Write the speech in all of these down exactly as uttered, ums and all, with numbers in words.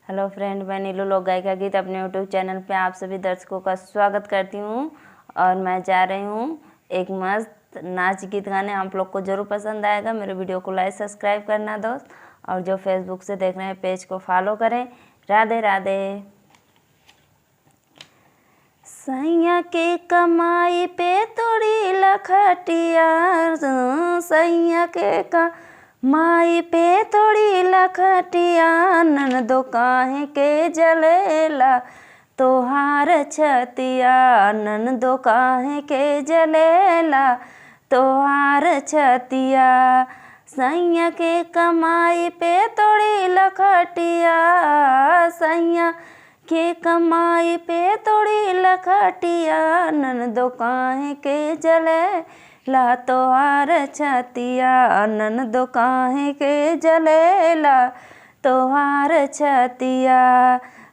Hello friend, मैं नीलू लोक गायिका गीत अपने YouTube channel पे आप सभी दर्शकों का स्वागत करती हूँ। और मैं जा रही हूँ एक मस्त नाच गीत गाने, आप लोग को जरूर पसंद आएगा। मेरे video को like, subscribe करना दोस्त, और जो Facebook से देख रहे हैं page को follow करें। राधे राधे। सैया के कमाई पे तोड़ी लखटिया, सैया के कमाई पे तोड़ी लखटिया, ननदो काहे के जलेला तोहार छतिया, ननदो काहे के जलेला तोहार छतिया। सैया के कमाई पे तोड़ी लखटिया, सैया के कमाई पे तोड़ी लखटिया, ननदो काहे के जलेला तोहार छतिया, ननदो काहे के जलेला तोहार छतिया।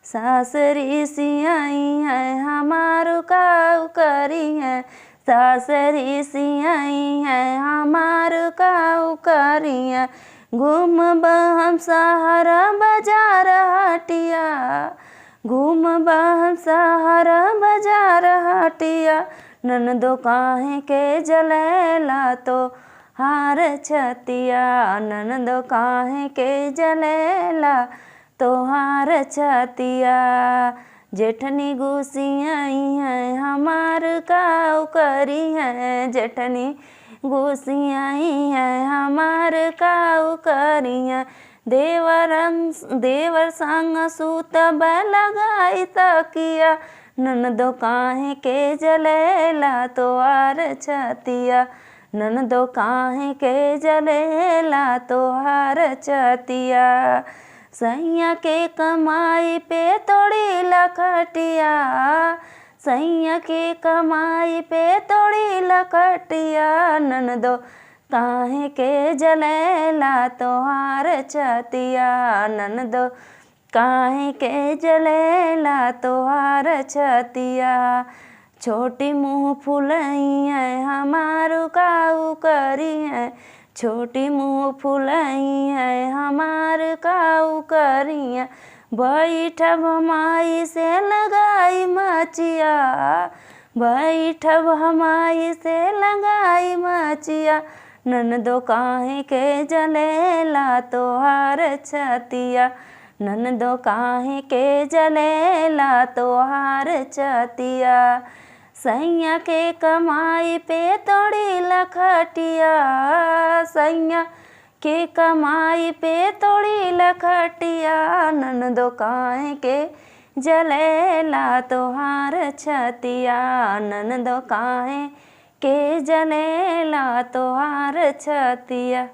सासरी सियाई है हमार काऊ करी है, सासरी सियाई है हमार काऊ करी है। घूमब हम शहर बाजार हटिया, घूमब हम शहर बाजार हटिया, ननदो काहे के जलेला तोहार छतिया, ननदो काहे के जलेला तोहार छतिया। जेठनी गुसियाई है हमार काऊ करी है, जेठनी गुसियाई है हमार काऊ करी है। देवर, देवर संग सूतब लगाई तकिया, ननदो काहे के जलेला तोहार छतिया, ननदो काहे के जलेला तोहार छतिया। सैया के कमाई पे तोड़ी लखटिया, सैया के कमाई पे तोड़ी लखटिया, ननदो काहे के जलेला तोहार छतिया, ननदो काहे के जलेला तोहार छतिया। छोटी मुँह फुलई है हमार काऊ करी है, छोटी मुँह फुलई है हमार काऊ करी है। बैठब हम आई से लगाई मचिया, बैठब हम आई से लगाई मचिया, ननदो काहे के जलेला तोहार छतिया, ननदो काहे के जलेला तोहार छतिया। सैया के कमाई पे तोड़ी लखटिया, सैया के कमाई पे तोड़ी लखटिया, ननदो काहे के जलेला तोहार छतिया, ननदो काहे के जलेला तोहार छतिया।